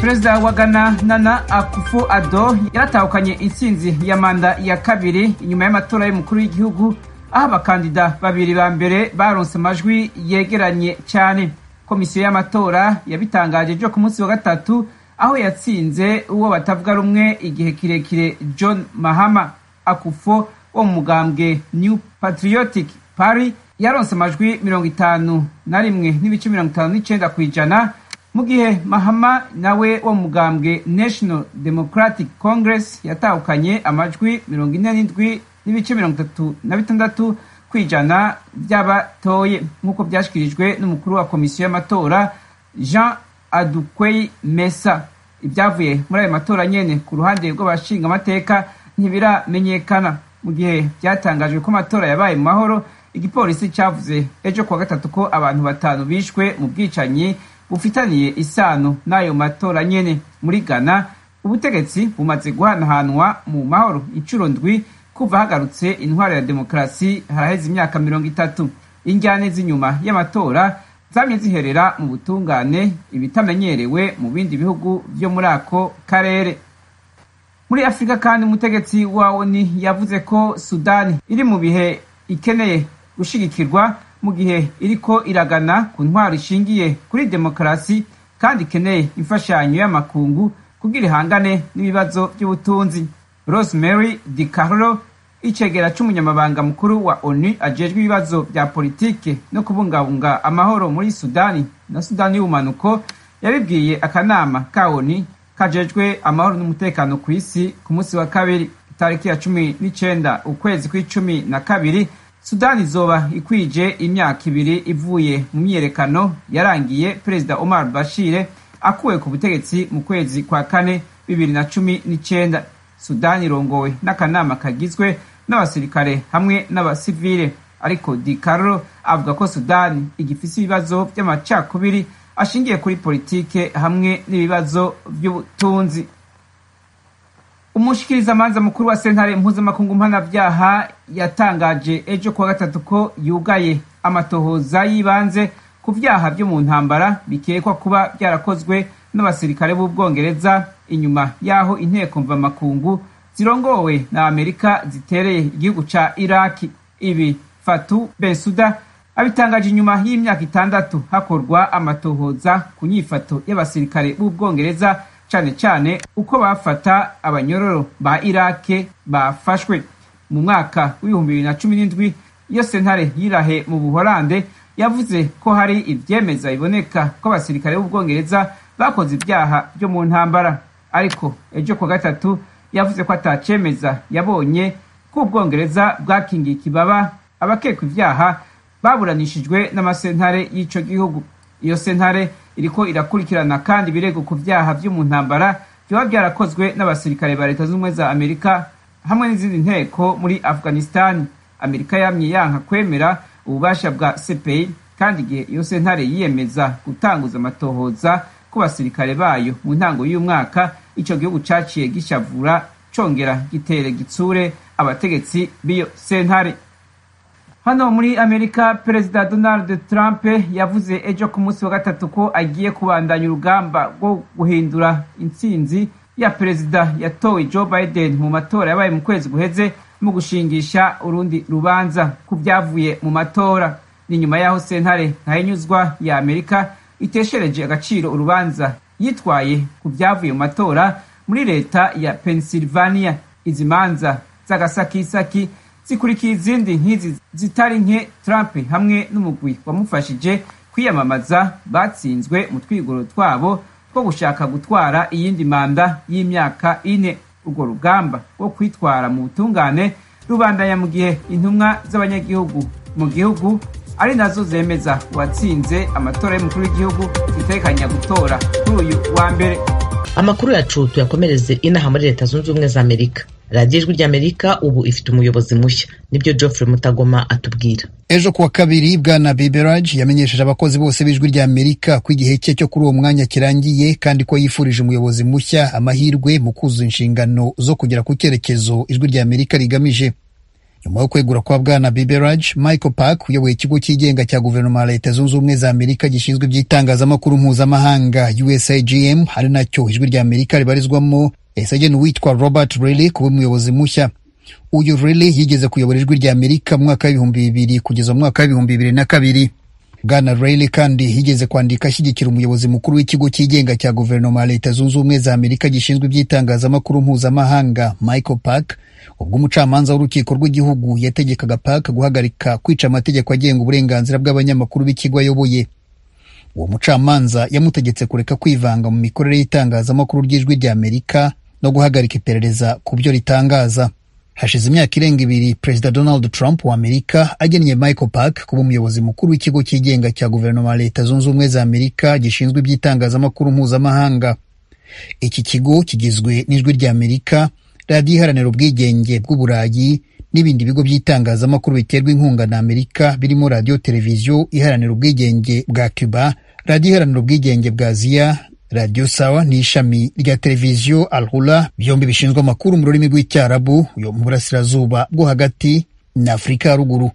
Perezida wa Ghana Nana Akufo-Addo yaratahukanye intsinzi ya manda ya kabiri inyuma y'amatora y'umukuru w'igihugu, aho abakandida babiri ba mbere baronse amajwi yegeranye cyane. Komisiyo y'amatora yabitangaje ejo ku munsi wa gatatu, aho yatsinze uwo batavuga rumwe igihe kirekire John Mahama. Akufo wo mu mugambwe New Patriotic Party yaronse amajwi 51.59%, mu gihe Mahama nawe wo mugambwe National Democratic Congress yatahukanye amajwi 47.36% by'abatoye, nk'uko byashyikirijwe n'umukuru wa komisiyo y'amatora Jean Adukwei Mesa. Ibyavuye muri ayo matora nyene ku ruhande rw'abashinga amateka ntibiramenyekana. Mu gihe byatangajwe ko amatora yabaye mu mahoro, igipolisi cyavuze ejo kuwa gatatu ko abantu batanu bishwe mu bwicanyi bufitaniye isano n'ayo matora nyene. Muri Ghana, ubutegetsi bumaze guhanahanwa mu mahoro inshuro ndwi kuva hagarutse intwaro ya demokarasi haraheze imyaka 30. Injyane z'inyuma y'amatora zamye ziherera mu butungane, ibitamenyerewe mu bindi bihugu vyo muri ako karere. Muri Afurika kandi, umutegetsi wa ONU yavuze ko Sudani iri mu bihe ikeneye gushigikirwa, mu gihe iriko iragana ku ntwaro ishingiye kuri demokarasi, kandi ikeneye imfashanyo y'amakungu kugira ihangane n'ibibazo by'ubutunzi. Rosemary DiCarlo, icegera c'umunyamabanga mukuru wa ONU ajejwe ibibazo vya politike no kubungabunga amahoro muri Sudani na Sudani y'ubumanuko, yabibwiye akanama ka ONU kajejwe amahoro n'umutekano ku isi ku munsi wa kabiri itariki ya 19 ukwezi kw'icumi na kabiri. Sudani izoba ikwije imyaka 2 ivuye mu myiyerekano yarangiye Perezida Omar Bashir akuwe ku butegetsi mu kwezi kwa kane 2019. Sudani irongowe n'akanama kagizwe n'abasirikare hamwe n'abasivile, ariko Di Carlo avuga ko Sudani igifise ibibazo by'amacakubiri ashingiye kuri politike hamwe n'ibibazo by'ubutunzi. Umushikirizamanza mukuru wa sentare mpuzamakungu mpanavyaha yatangaje ejo kuwa gatatu ko yugaye amatohoza y'ibanze ku vyaha vyo mu ntambara bikekwa kuba byarakozwe n'abasirikare b'Ubwongereza inyuma y'aho inteko mvamakungu zirongowe na Amerika zitereye igihugu ca Iraki. Ibi Fatou Bensouda abitangaje inyuma y'imyaka 6 hakorwa amatohoza ku nyifato y'abasirikare b'Ubwongereza, cane cane uko bafata abanyororo ba Irake bafashwe. Mu mwaka w'2017 iyo sentare yirahe mu Buholande yavuze ko hari ivyemeza biboneka ko abasirikare b'Ubwongereza bakoze ibyaha byo mu ntambara, ariko ejo kuwa gatatu yavuze ko atacemeza yabonye ko Ubwongereza bwakingiye ikibaba abakekwa ivyaha baburanishijwe n'amasentare y'ico gihugu. Iyo sentare iriko irakurikirana kandi ibirego ku vyaha vyo mu ntambara vyoba vyarakozwe n'abasirikare ba Leta z'Ubumwe za Amerika hamwe n'izindi nteko muri Afghanistan. Amerika yamye yanka kwemera ububasha bwa CPI, kandi igihe iyo sentare yiyemeza gutanguza amatohoza ku basirikare bayo mu ntango y'umwaka, ico gihugu caciye gishavura congera gitere gitsure abategetsi b'iyo sentare. Hano muri Amerika, Perezida Donald Trump yavuze ejo ku munsi wa gatatu ko agiye kubandanya urugamba rwo guhindura intsinzi ya perezida yatowe Joe Biden mu matora yabaye mu kwezi guheze, mu gushingisha urundi rubanza ku byavuye mu matora. Ni nyuma y'aho sentare ntahinyuzwa ya Amerika iteshereje agaciro urubanza yitwaye ku byavuye mu matora muri leta ya Pennsylvania. Izi manza z'agasakisaki zikurikiye izindi nk'izi zitari nke Trump hamwe n'umugwi wamufashije kwiyamamaza batsinzwe mu twigoro twabo two gushaka gutwara iyindi manda y'imyaka 4. Urwo rugamba rwo kwitwara mu butungane rubandanya mu gihe intumwa z'abanyagihugu mu gihugu ari nazo zemeza uwatsinze amatora y'umukuru w'igihugu zitekanya gutora kuri uyu wa mbere. Amakuru yacu tuyakomereze inaha muri Leta Zunze Ubumwe za Amerika. Radiyo Ijwi ry'Amerika ubu ifite umuyobozi mushya, nibyo Geoffrey Mutagoma atubwira. Ejo kuwa kabiri, Bwana Biberaj yamenyesheje abakozi bose b'Ijwi ry'Amerika ko igihe cye cyo kuri uwo mwanya kirangiye, kandi ko yifurije umuyobozi mushya amahirwe mu kuzuza inshingano zo kugera ku cyerekezo Ijwi ry'Amerika rigamije. Nyuma yo kwegura kwa Bwana Biberaj, Michael Park uyoboye ikigo cyigenga cya guverinoma ya Leta Zunze Ubumwe za Amerika gishinzwe iby'itangazamakuru mpuzamahanga, USAGM, ari nacyo Ijwi ry'Amerika ribarizwamo, yahise agena uwitwa Robert Riley kuba umuyobozi mushya. Uyu Riley yigeze kuyobora Ijwi ry'Amerika mu mwaka w'2000 kugeza mu mwaka w'2002. Bwana Riley kandi yigeze kwandika ashyigikira umuyobozi mukuru w'ikigo cyigenga cya guverinoma ya Leta Zunze Ubumwe za Amerika gishinzwe iby'itangazamakuru mpuzamahanga, Michael Park, ubwo umucamanza w'urukiko rw'igihugu yategekaga Park guhagarika kwica amategeko agenga uburenganzira bw'abanyamakuru b'ikigo ayoboye. Uwo mucamanza yamutegetse kureka kwivanga mu mikorere y'itangazamakuru ry'Ijwi ry'Amerika no guhagarika iperereza ku byo ritangaza. Hashize imyaka irenga 2 Perezida Donald Trump wa Amerika agennye Michael Park kuba umuyobozi mukuru w'ikigo cyigenga cya guverinoma ya Leta Zunze Ubumwe za Amerika gishinzwe iby'itangazamakuru mpuzamahanga. Iki kigo kigizwe n'Ijwi ry'Amerika, Radiyo Iharanira Ubwigenge bw'Uburayi n'ibindi bigo by'itangazamakuru biterwa inkunga na Amerika, birimo Radiyo Televiziyo Iharanira Ubwigenge bwa Cuba, Radiyo Iharanira Ubwigenge bwa Aziya, Radiyo Sawa n'ishami rya televiziyo Alhula, byombi bishinzwe amakuru mu rurimi rw'Icyarabu yo mu burasirazuba bwo hagati na Afurika ya ruguru.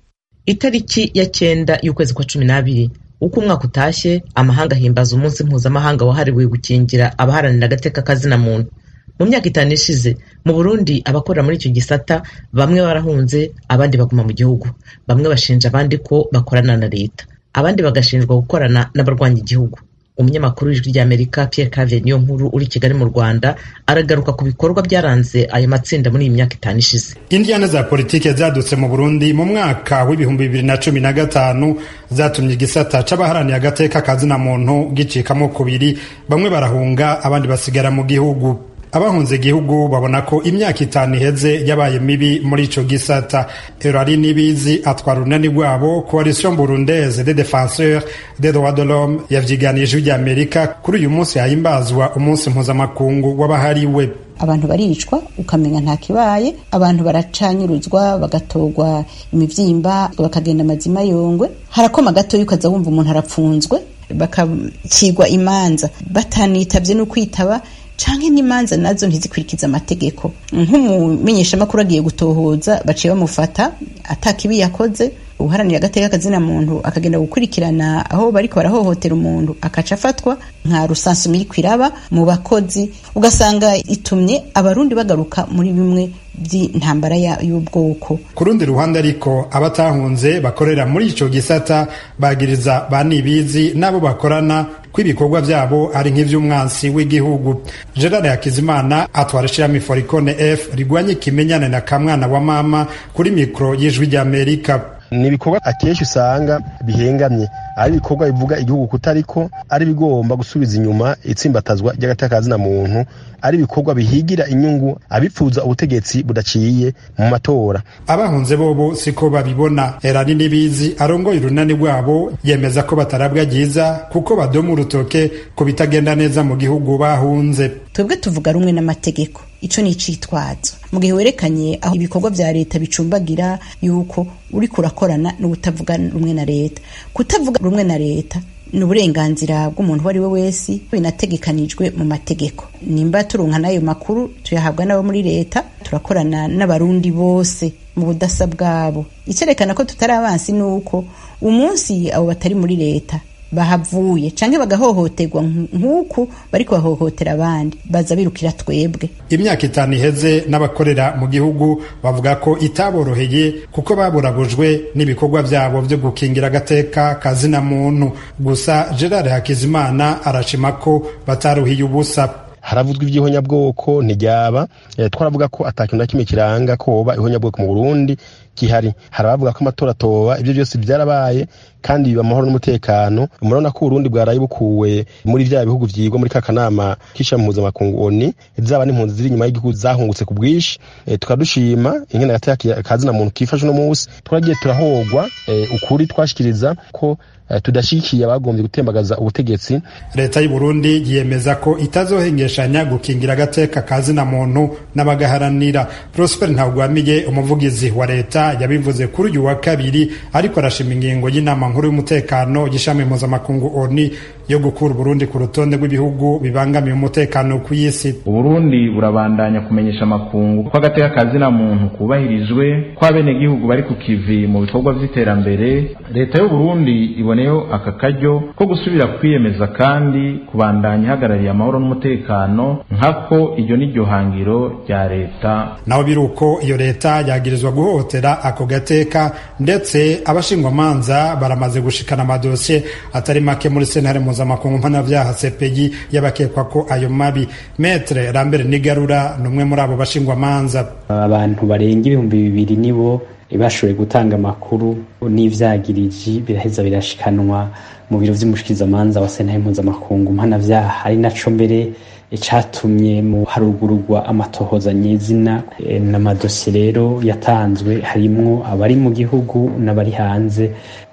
Itariki ya 9 y'ukwezi kwa 12 uko umwaka utashye, amahanga ahimbaza umunsi mpuzamahanga wahariwe gukingira abaharanira agateka kazina muntu. Mu myaka 5 ishize mu Burundi, abakorera muri icyo gisata bamwe barahunze, abandi baguma mu gihugu. Bamwe bashinja abandi ko bakorana na leta, abandi bagashinjwa gukorana n'abarwanya igihugu. Umunyamakuru w'Ijwi ry'Amerika Pierre Claver Niyonkuru uri Kigali mu Rwanda aragaruka ku bikorwa byaranze ayo matsinda muri iyi myaka 5 ishize. Indiyane za politike zadutse mu Burundi mu mwaka w'2015 zatumye igisata c'abaharaniye agateka kazina muntu gicikamo kubiri, bamwe barahunga abandi basigara mu gihugu. Abahunze igihugu babona ko imyaka 5 iheze yabaye mibi muri ico gisata. Erari Nibizi atwara urunani rwabo Coalition Burundaise des Défenseurs des Droits de l'Homme yavyiganije Ijwi ry'Amerika kuri uyu munsi hahimbazwa umunsi mpuzamakungu w'abahariwe. Abantu baricwa ukamenya nta kibaye, abantu baracanyuruzwa bagatogwa imivyimba bakagenda amazima yongwe, harakoma gatoya ukaza wumva umuntu arapfunzwe, bakacigwa imanza batanitavye no kwitaba, canke n'imanza nazo ntizikurikiza amategeko. Nk'umumenyeshamakuru agiye gutohoza baciye bamufata atakibi yakoze, uharanira agateka kazina muntu akagenda gukurikirana aho bariko barahohotera umuntu akaca afatwa. Nka rusansumi iriko iraba mu bakozi, ugasanga itumye Abarundi bagaruka muri bimwe by'intambara y'ubwoko. Ku rundi ruhande ariko, abatahunze bakorera muri ico gisata bagiriza ba Nibizi n'abo bakorana ko ibikorwa vyabo ari nk'ivy'umwansi w'igihugu. Gerard Hakizimana atwara ishirahamwe Foricone F rigwanye ikimenyane na kamwana wa mama, kuri mikro y'Ijwi ry'Amerika. Ni ibikorwa akenshi usanga bihengamye, ari ibikorwa bivuga igihugu kutariko, ari bigomba gusubiza inyuma itsimbatazwa ry'agateka muntu, ari ibikorwa bihigira inyungu abipfuza ubutegetsi budaciye mu matora. Abahunze bobo siko babibona. Erani Nibizi arongoye urunani rwabo yemeza ko batarabwa ryiza kuko badoma urutoke ku bitagenda neza mu gihugu bahunze. Twebwe tuvuga rumwe n'amategeko, ico ni icitwazo. Mu gihe werekanye aho ibikorwa vya leta bicumbagira yuko uriko urakorana n'ubutavuga rumwe na leta, kutavuga rumwe na leta ni uburenganzira bw'umuntu uwo ari we wese, binategekanijwe mu mategeko. Nimba turonka n'ayo makuru tuyahabwa n'abo muri leta. Turakorana n'Abarundi bose mu budasa bwabo. Icerekana ko tutari abansi ni uko umunsi abo batari muri leta bahavuye canke bagahohoterwa nk'uku bariko bahohotera abandi, baza birukira twebwe. Imyaka 5 iheze n'abakorera mu gihugu bavuga ko itaboroheye kuko baburabujwe n'ibikorwa vyabo vyo gukingira agateka kazina muntu. Gusa Gerard Hakizimana arashima ko bataruhiye ubusa. Haravuzwa ivy'ihonyabwoko ntiryaba, twaravuga ko atakintu na kimwe kiranga ko hoba ihonyabwoko mu Burundi. atakihari. Hari abavuga ko amatora atoba, ibyo byose byarabaye kandi biba amahoro n'umutekano. Murabona ko Uburundi bwaraye bukuwe muri vya bihugu vyigwa muri kakanama k'ishami mpuzamakungu ONU, zaba n'impunzi ziri inyuma y'igihugu zahungutse ku bwinshi. Tukadushima ingene agateka kazina muntu kifashe uno munsi. Twaragiye turahogwa ukuri twashikiriza ko tudashigikiye abagombye gutembagaza ubutegetsi. Leta y'u Burundi yiyemeza ko itazohengeshanya gukingira agateka kazina muntu n'abagaharanira. Prosper Ntagwamiye, umuvugizi wa leta, yabivuze kuri uyu wa kabiri ariko arashima ingingo y'inama nkuru y'umutekano y'ishami mpuzamakungu ONU yo gukura Burundi ku rutonde rw'ibihugu bibangamiye umutekano ku isi. Uburundi burabandanya kumenyesha amakungu ko agateka kazina muntu kubahirijwe, ko abenegihugu bari ku kivi mu bikorwa vy'iterambere. Leta y'u Burundi iboneyo aka karyo ko gusubira kwiyemeza kandi kubandanya ihagarariye amahoro n'umutekano, nkako iryo niryo hangiro rya leta. Naho biruko iyo leta yagirizwa guhohotera ako gateka, ndetse abashingwamanza baramaze gushikana amadosiye atari make muri sentare mpuzamakungu mpanavyaha CPI y'abakekwa ko ayo mabi. Maître Lambert Nigarura ni umwe muri abo bashingwamanza. Abantu barenga 2000 nibo bashoboye gutanga amakuru n'ivyagiriji, biraheza birashikanwa mu biro vy'umushikizamanza wa sentare mpuzamakungu mpanavyaha, ari naco mbere icatumye mu harugururwa amatohoza nyezina. N'amadosiye rero yatanzwe harimwo abari mu gihugu n'abari hanze,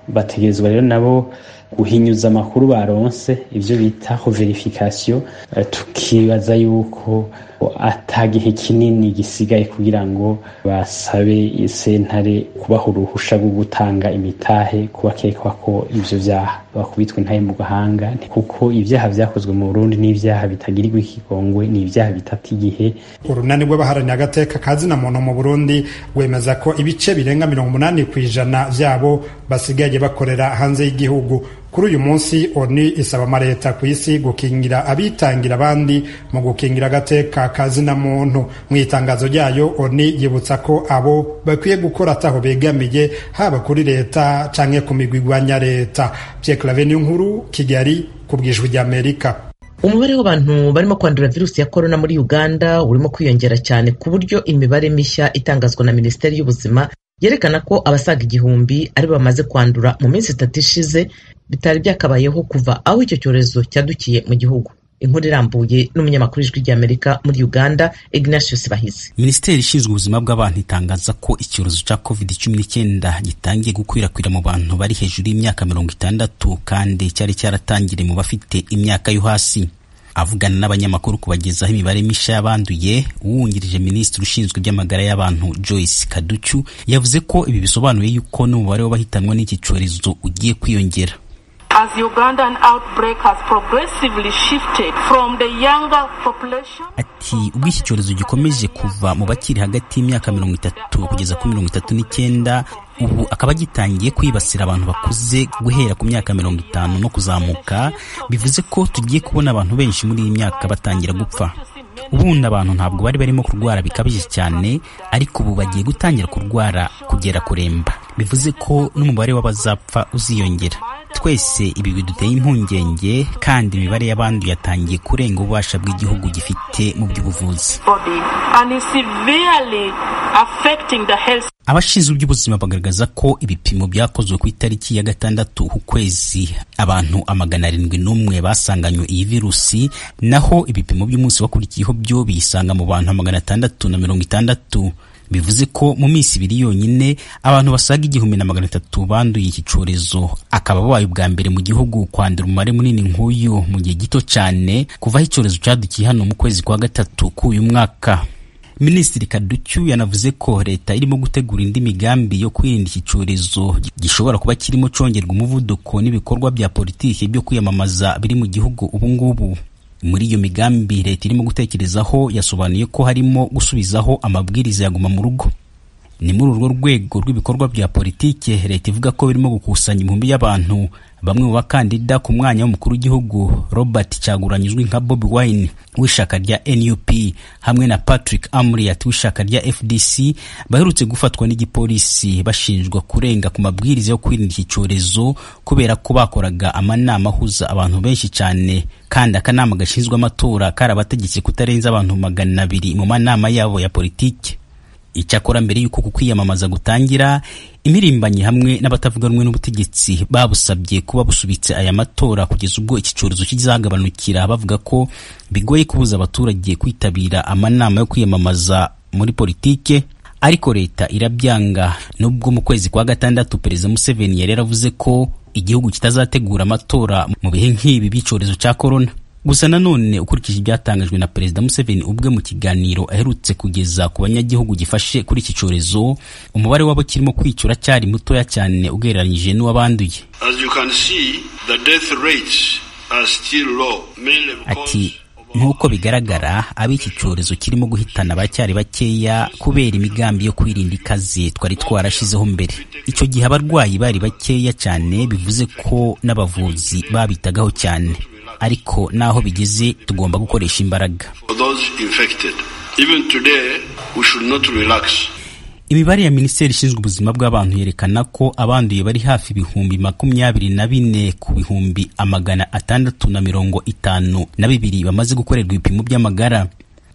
bategerezwa rero nabo guhinyuza amakuru baronse, ivyo bita verification. Tukibaza yuko atagihe kinini gisigaye kugira ngo basabe sentare kubaha uruhusha rwo gutanga imitahe kubakekwa ko ivyo vyaha bakubitwe intahe mu gahanga, kuko ivyaha vyakozwe mu Burundi n'ivyaha bitagirirwa ikigongwe, ni ivyaha bitata igihe. Urunani rw'abaharanira agateka kazina muntu mu Burundi rwemeza ko ibice birenga 80% vyabo basigaye bakorera hanze y'igihugu. Kuri uyu munsi ONU isaba amareta ku isi gukingira abitangira abandi mu gukingira agateka kazina muntu. Mu itangazo ryayo ONU yibutsa ko abo bakwiye gukora ataho begamiye, haba kuri leta canke ku migwi igwanya leta. Pierre Claver Niyonkuru, Kigali, ku bw'Ijwi ry'Amerika. Umubare w'abantu barimo kwandura virusi ya korona muri Uganda urimo kwiyongera cyane, ku buryo imibare mishya itangazwa na Minisiteri y'Ubuzima yerekana ko abasaga 1000 ari bamaze kwandura mu minsi 3 ishize, bitari byakabayeho kuva aho icyo cyorezo cyadukiye mu gihugu. Inkuru irambuye n'umunyamakuru w'Ijwi ry'Amerika muri Uganda, Ignatius Bahizi. Minisiteri ishinzwe ubuzima bw'abantu itangaza ko icyorezo cya COVID-19 gitangiye gukwirakwira mu bantu bari hejuru y'imyaka 60, kandi cyari cyaratangiriye mu bafite imyaka yo hasi. Avugana n'abanyamakuru kubagezaho imibare mishya y'abanduye, uwungirije minisitiri ushinzwe iby'amagara y'abantu Joyce Kaducu yavuze ko ibi bisobanuye yuko n'umubare w'abahitanwa n'iki cyorezo ugiye kwiyongera. As Ugandan outbreak has progressively shifted from the younger population. Ati ubwo iki cyorezo gikomeje kuva mu bakiri hagati y'imyaka 30 kugeza kuri 39, ubu akaba gitangiye kwibasira abantu bakuze guhera ku myaka 50 no kuzamuka, bivuze ko tugiye kubona abantu benshi muri iyi myaka batangira gupfa. Ubundi abantu ntabwo bari barimo kurwara bikabije cyane, ariko ubu bagiye gutangira kurwara kugera kuremba, bivuze ko n'umubare w'abazapfa uziyongera. Twese ibi biduteye impungenge, kandi imibare y'abanduye yatangiye kurenga ububasha bw'igihugu gifite mu by'ubuvuzi. Abashinzwe iby'ubuzima bagaragaza ko ibipimo byakozwe ku itariki ya 6 ukwezi abantu 701 basanganywe iyi virusi, naho ibipimo by'umunsi wakurikiyeho byo biyisanga mu bantu 660. Bivuze ko mu minsi ibiri yonyine abantu basaga 1300 banduye iki cyorezo, akaba babaye ubwa mbere mu gihugu kwandura umubare munini nk'uyu mu gihe gito cyane kuva aho icyorezo cyadukiye hano mu kwezi kwa 3 k'uyu mwaka. Minisitiri Kaducu yanavuze ko leta irimo gutegura indi migambi yo kwirinda iki cyorezo gishobora kuba kirimo congerwa umuvuduko n'ibikorwa bya politiki byo kwiyamamaza biri mu gihugu ubu ngubu. Muri iyo migambi leta irimo gutekerezaho, yasobanuye ko harimo gusubizaho amabwiriza ya guma mu rugo. Ni muri urwo rwego rw'ibikorwa bya politiki leta ivuga ko birimo gukusanya ibihumbi y'abantu. Bamwe mu bakandida ku mwanya w'umukuru w'igihugu, Robert Kyagulanyi uzwi nka Bobi Wine w'ishyaka rya NUP hamwe na Patrick Amuriat w'ishyaka rya FDC, baherutse gufatwa n'igipolisi bashinjwa kurenga ku mabwiriza yo kwirinda iki cyorezo kubera ko bakoraga amanama ahuza abantu benshi cyane, kandi akanama gashinzwe amatora karabategetse kutarenza abantu 200 mu manama yabo ya politiki. Icyakora mbere y'uko ku kwiyamamaza gutangira, impirimbanyi hamwe n'abatavuga rumwe n'ubutegetsi babusabye kuba busubitse aya matora kugeza ubwo iki cyorezo kizagabanukira, bavuga ko bigoye kubuza abaturage kwitabira amanama yo kwiyamamaza muri politike, ariko leta irabyanga. Nubwo mu kwezi kwa gatandatu Perezida Museveni yari yaravuze ko igihugu kitazategura amatora mu bihe nk'ibi by'icyorezo cya corona. Gusa nanone ukurikije ibyatangajwe na Perezida Museveni ubwe mu kiganiro aherutse kugeza ku banyagihugu gifashe kuri iki cyorezo, umubare w'abo kirimo kwica uracyari mutoya cyane ugereranyije n'uwabanduye. Ati nk'uko bigaragara ab'iki cyorezo kirimo guhitana baracyari bakeya kubera imigambi yo kwirinda ikaze twari twarashizeho mbere. Icyo gihe abarwayi bari bakeya cyane, bivuze ko n'abavuzi babitagaho cyane, ariko naho bigeze tugomba gukoresha imbaraga. Imibare ya Minisiteri ishinzwe ubuzima bw'abantu yerekana ko abanduye bari hafi 24,000 ku 652,000 bamaze gukorerwa ibipimo by'amagara.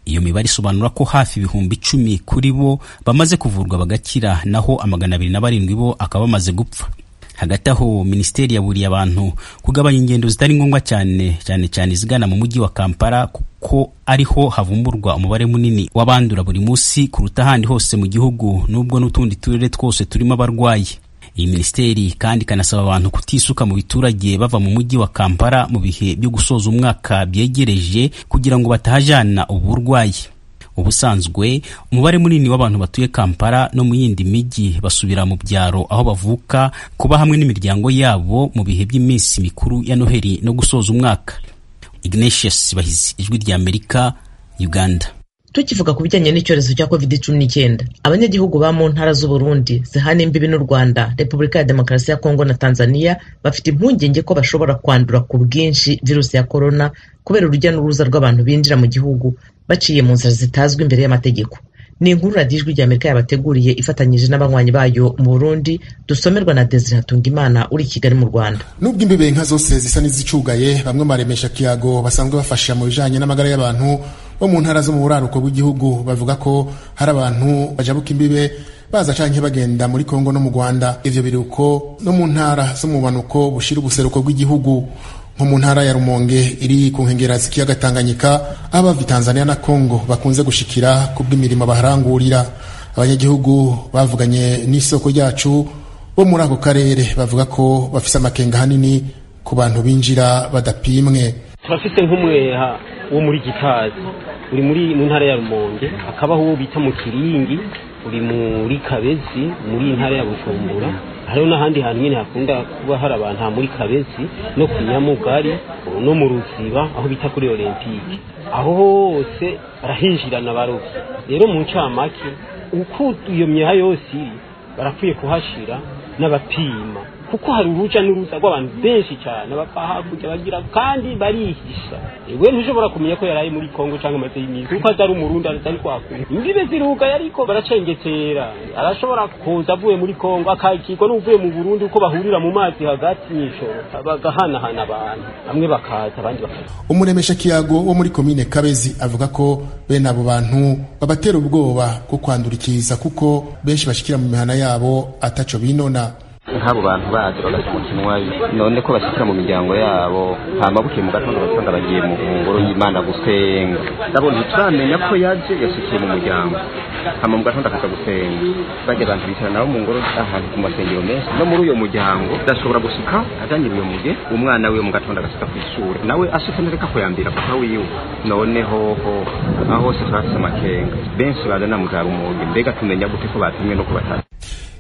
Iyo mibare isobanura ko hafi 10,000 kuri bo bamaze kuvurwa bagakira, naho 207 bo akaba bamaze gupfa. Hagati aho minisiteri yaburiye abantu kugabanya ingendo zitari ngombwa cyane cyane cyane izigana mu mujyi wa Kampala, kuko ariho havumburwa umubare munini w'abandura buri munsi kuruta ahandi hose mu gihugu, nubwo n'utundi turere twose turimo abarwayi. Iyi minisiteri kandi ikanasaba abantu kutisuka mu biturage bava mu mujyi wa Kampala mu bihe byo gusoza umwaka byegereje, kugira ngo batahajana ubu burwayi. Ubusanzwe umubare munini w'abantu batuye Kampala no mu yindi mijyi basubira mu byaro aho bavuka kuba hamwe n'imiryango yabo mu bihe by'iminsi mikuru ya Noheli no gusoza umwaka. Ignatius Bahizi, Ijwi rya Amerika, Uganda. Tukivuga ku bijyanye n'icyorezo cya COVID-19, abanyagihugu ba mu ntara z'u Burundi zihana imbibi n'u Rwanda, Repubulika ya Demokarasi ya Kongo na Tanzania bafite impungenge ko bashobora kwandura ku bwinshi virusi ya corona kubera urujya n'uruza rw'abantu binjira mu gihugu baciye mu nzira zitazwi imbere y'amategeko. Ni inkuru Radiyo Ijwi rya Amerika yabateguriye ifatanyije n'abanywanyi bayo mu Burundi, dusomerwa na Desire Hatungimana uri i Kigali mu Rwanda. Nubwo imbibe nka zose zisa n'izicugaye, bamwe baremesha kiyago basanzwe bafasha mu bijanye n'amagara y'abantu bo mu ntara zo mu buraruko bw'igihugu bavuga ko hari abantu bajabuka imbibe baza canke bagenda muri Kongo no mu Rwanda. Ivyo biri uko no mu ntara zo mu bumanuko bushira ubuseruko bw'igihugu, nko mu ntara ya Rumonge iri ku nkengera z'ikiyaga Tanganyika, aho abava Tanzania na Kongo bakunze gushikira kubw'imirimo baharangurira. Abanyagihugu bavuganye n'isoko ryacu bo muri ako karere bavuga ko bafise amakenga hanini ku bantu binjira badapimwe. Turafise nk'umweha wo muri Gitazi uri muri mu ntara ya Rumonge, hakabaho uwo bita mu Kiringi uri muri Kabezi muri ntara ya Bujumbura, hariho n'ahandi hantu nyine hakunda kuba hari abantu muri Kabezi no ku Nyamugari no mu Ruziba aho bita kuri Olympique, aho hose barahinjirana barovyi. Rero mu ncamake uko iyo myeha yose iri barakwiye kuhashira n'abapima, kuko hari uruja n'uruza rw'abantu benshi cyane bapfa hakurya bagira kandi barihisha. Ewe ntushobora kumenya ko yaraye muri Kongo cyangwa amaze iminsi, kuko atari umurundi atari kwakura imbibe ziruga, ariko baracengetera. Arashobora kuza avuye muri Kongo akakirwa n'uvuye mu Burundi, uko bahurira mu mazi hagati mw'ijoro bagahanahana abantu, bamwe bakaza abandi bakaza. Umuremesha kiyago wo muri komine Kabezi avuga ko bene abo bantu babatera ubwoba bwo kwandurikiza, kuko benshi bashikira mu mihana yabo ataco binona. Nk'abo bantu baje bagasomukinwayo none ko bashikira mu miryango yabo, hama bukiye mu gatondo basanga bagiye mu ngoro y'Imana gusenga. Ndabona ntituramenya ko yaje yashikiye mu muryango, hama mu gatondo akaza gusenga. Bajya abantu bicara nabo mu ngoro ahantu ku masengero menshi, no muri uyo muryango adashobora gushika ajanye uyo muge umwana wiwe mu gatondo agashika kw'ishure, nawe ashitse ntareka kuyambira papa wiwe. None hoho aho hose turafise amakenga, benshi bazana mu za Rumonge, mbega tumenya gute ko batumwe no kubatata?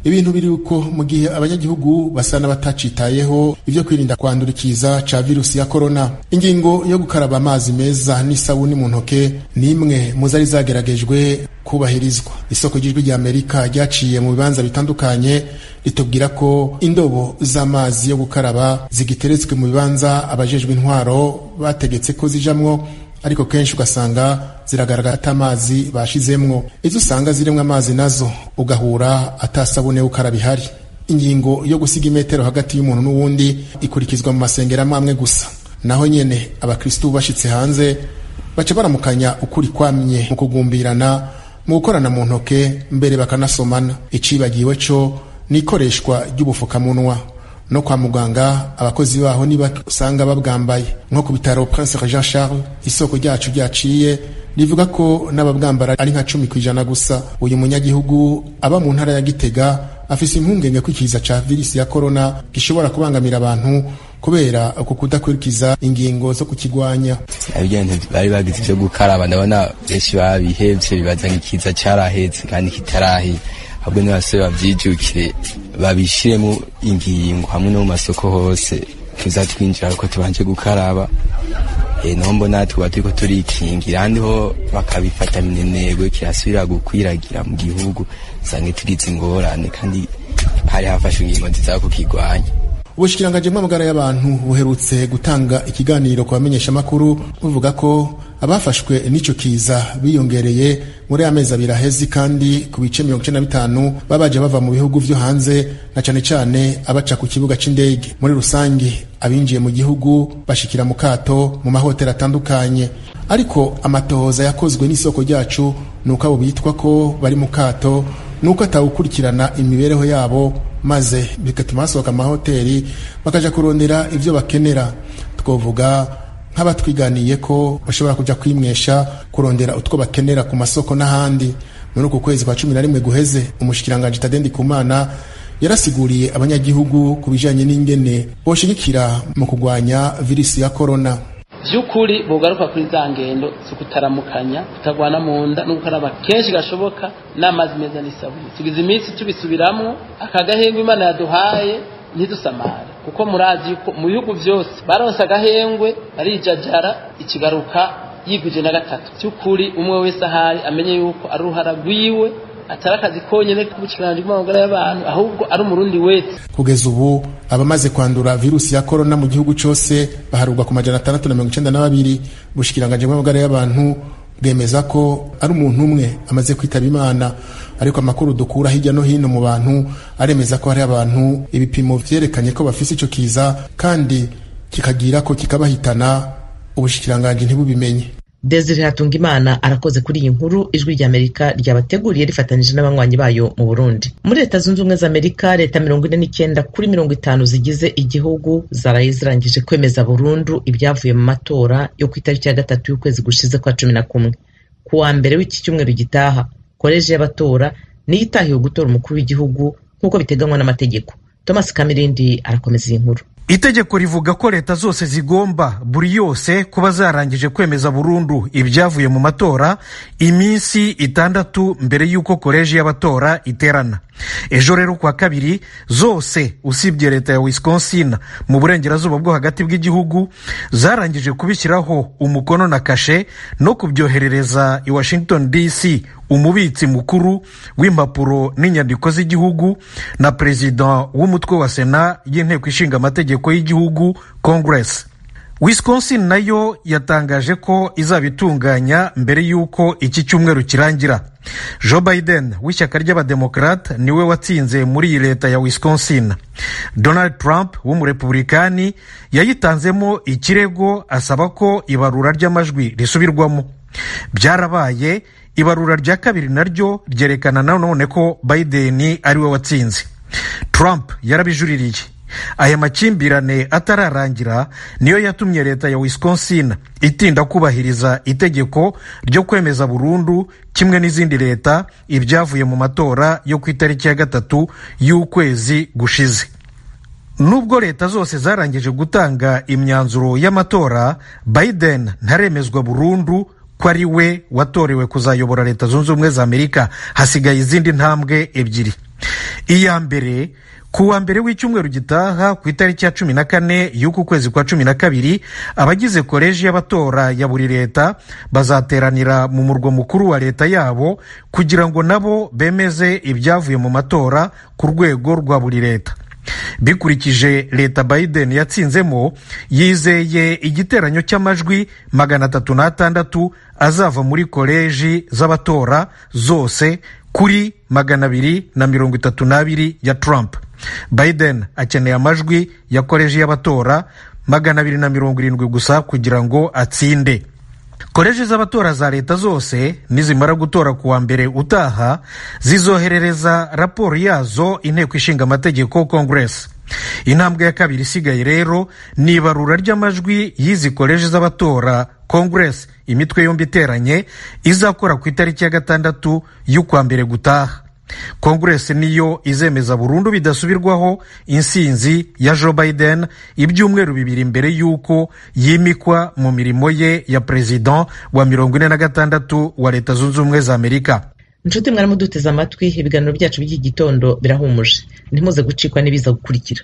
Ibintu biri uko mu gihe abanyagihugu basa n'abatacitayeho ivyo kwirinda kwandurikiza ca virusi ya corona. Ingingo yo gukaraba amazi meza n'isabuni mu ntoke ni imwe mu zari zageragejwe kubahirizwa. Isoko ry'Ijwi rya Amerika ryaciye mu bibanza bitandukanye ritubwira ko indobo z'amazi yo gukaraba zigiteretswe mu bibanza abajejwe intwaro bategetse ko zijamwo, ariko kenshi ugasanga ziragaragara atamazi bashizemwo. Izo usanga zirimwo amazi nazo ugahura atasabune ukaraba ihari. Ingingo yo gusiga imetero hagati y'umuntu n'uwundi ikurikizwa mu masengero amwe gusa, naho nyene abakristu bashitse hanze baca baramukanya ukuri kwamye mu kugumbirana mu gukorana mu ntoke, mbere bakanasomana. Icibagiwe co ni ikoreshwa ry'ubufukamunwa. No kwa muganga abakozi baho niba usanga babwambaye, nko ku bitaro Prince Jean Charles isoko ryacu ryaciye rivuga ko n'ababwambara ari nka 10% gusa. Uyu munyagihugu aba mu ntara ya Gitega afise impungenge ko ikiza ca virusi ya corona gishobora kubangamira abantu kubera uku kudakurikiza ingingo zo kukigwanya. Abigente bari bagize ivyo gukaraba, ndabona benshi babihevye, bibaza nk'ikiza caraheze kandi kitarahe. Ahubwo n'abasore bavyijukire, babishiremo ingingo hamwe no mu masoko hose tuzatwinjira ko tubanje gukaraba. Naho mbona tuba turiko turikingira, ahandi ho bakabifata minenegwe kirasubira gukwiragira mu gihugu, usange tugize ingorane kandi hari hafashwe ingingo nziza yo kukigwanya. Ubushikiranganji bw'amagara y'abantu buherutse gutanga ikiganiro ku bamenyeshamakuru buvuga ko abafashwe n'ico kiza biyongereye muri amezi abiri aheze, kandi ku bice 95 babaje bava mu bihugu vyo hanze, na cane cane abaca ku kibuga c'indege. Muri rusange abinjiye mu gihugu bashikira mu kato mu mahoteli atandukanye, ariko amatohoza yakozwe n'isoko ryacu nuko abo bitwa ko bari mu kato nuko atawukurikirana imibereho yabo, maze bigatuma basohoka amahoteli bakaja kurondera ivyo bakenera. Twovuga nk'abatwiganiye ko bashobora kuja kwimwesha, kurondera utwo bakenera ku masoko n'ahandi. Muri uku kwezi kwa 11 guheze, umushikiranganji Tade Ndikumana yarasiguriye abanyagihugu ku bijanye n'ingene boshigikira mu kugwanya virusi ya corona. Vy'ukuri bogaruka kuri za ngendo zo kutaramukanya, kutagwana mu nda no gukaraba kenshi gashoboka n'amazi meza n'isabuni. Tugize iminsi tubisubiramwo, akagahengwe Imana yaduhaye ntidusamare, kuko murazi yuko mu bihugu vyose baronse agahengwe barijajara, ikigaruka yigwije na gatatu. Vy'ukuri umwe wese ahari amenye yuko ari uruhara rwiwe, atari akazi konyene k'ubushikiranganje bw'amagara y'abantu, ahubwo ari umurundi wese. Kugeza ubu abamaze kwandura virusi ya corona mu gihugu cose baharurwa ku 692. Ubushikiranganje bw'amagara y'abantu bwemeza ko ari umuntu umwe amaze kwitaba Imana, ariko amakuru dukura hirya no hino mu bantu aremeza ko hari abantu ibipimo vyerekanye ko bafise ico kiza kandi kikagira ko kikabahitana, ubushikiranganje ntibubimenye. Desire Hatungimana arakoze kuri iyi nkuru Ijwi ry'Amerika ryabateguriye rifatanije n'abanywanyi bayo mu Burundi. Muri Leta Zunze Ubumwe za Amerika, leta 49 kuri 50 zigize igihugu zaraye zirangije kwemeza burundu ibyavuye mu matora yo ku itariki ya 3 y'ukwezi gushize kwa 11. Ku wa mbere w'iki cyumweru gitaha, koleji y'abatora niyo itahiwe gutora umukuru w'igihugu nk'uko biteganywa n'amategeko. Thomas Kamirindi arakomeza iyi nkuru. Itegeko rivuga ko leta zose zigomba buri yose kuba zarangije kwemeza burundu ibyavuye mu matora iminsi 6 mbere y'uko koleji y'abatora iterana. Ejo rero kwa kabiri zose usibye leta ya Wisconsin mu burengerazuba bwo hagati bw'igihugu zarangije kubishyiraho umukono na kashe no kubyoherereza i Washington DC umubitsi mukuru w'impapuro n'inyandiko z'igihugu na perezida w'umutwe wa Sena y'inteko ishinga amategeko y'igihugu Congress. Wisconsin nayo yatangaje ko izabitunganya mbere y'uko iki cyumweru kirangira. Joe Biden w'ishyaka ry'abademokrate niwe watsinze muri iyi leta ya Wisconsin. Donald Trump w'umurepublikani yayitanzemo ikirego asaba ko ibarura ry'amajwi risubirwamo. Byarabaye, ibarura rya kabiri naryo ryerekana nanone ko Biden ariwe watsinze. Trump yarabijuririye. Aya makimbirane atararangira niyo yatumye leta ya Wisconsin itinda kubahiriza itegeko ryo kwemeza burundu kimwe n'izindi leta ibyavuye mu matora yo ku itariki ya 3 y'ukwezi gushize. Nubwo leta zose zarangije gutanga imyanzuro y'amatora, Biden ntaremezwa burundu ko ari we watorewe kuzayobora Leta Zunze Ubumwe za Amerika. Hasigaye izindi ntambwe ebyiri. Iya mbere, ku wa mbere w'icyumweru gitaha ku itariki ya 14 y'uku kwezi kwa 12, abagize koleji y'abatora ya buri leta bazateranira mu murwa mukuru wa leta yabo kugira ngo nabo bemeze ibyavuye mu matora ku rwego rwa buri leta. Bikurikije leta Biden yatsinzemo, yizeye igiteranyo cy'amajwi 306 azava muri koleji z'abatora zose kuri 232 ya Trump. Biden akeneye amajwi ya koleji y'abatora 270 gusa kugira ngo atsinde. Koleji z'abatora za leta zose nizimara gutora kuwa mbere utaha, zizoherereza raporo yazo inteko ishinga amategeko, Congress. Intambwe ya kabiri isigaye rero ni ibarura ry'amajwi y'izi koleji z'abatora Congress, imitwe yombi iteranye, izakora ku itariki ya 6 y'ukwa mbere gutaha. Congress niyo izemeza burundu bidasubirwaho insinzi ya Joe Biden ibyumweru 2 mbere y'uko yimikwa mu mirimo ye ya president wa 46 wa Leta Zunze Ubumwe za Amerika. Inshuti mwari muduteze amatwi, ibiganiro byacu by'iki gitondo birahumuje, ntimuze gucikwa n'ibiza gukurikira.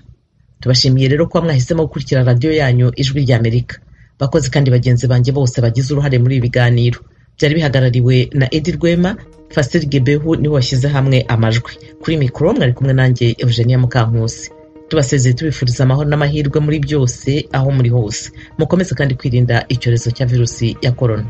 Tubashimiye rero kuba mwahisemo gukurikira radiyo yanyu Ijwi rya Amerika. Bakozi kandi bagenzi banjye bose bagize uruhare muri ibi biganiro, byari bihagarariwe na Edi Rwema. Fasil Gebehu niwe washyize hamwe amajwi. Kuri mikoro mwari kumwe nanjye Eugenia Mukankusi. Tubasezeye tubifuriza amahoro n'amahirwe muri byose aho muri hose. Mukomeze kandi kwirinda icyorezo cya virusi ya korona.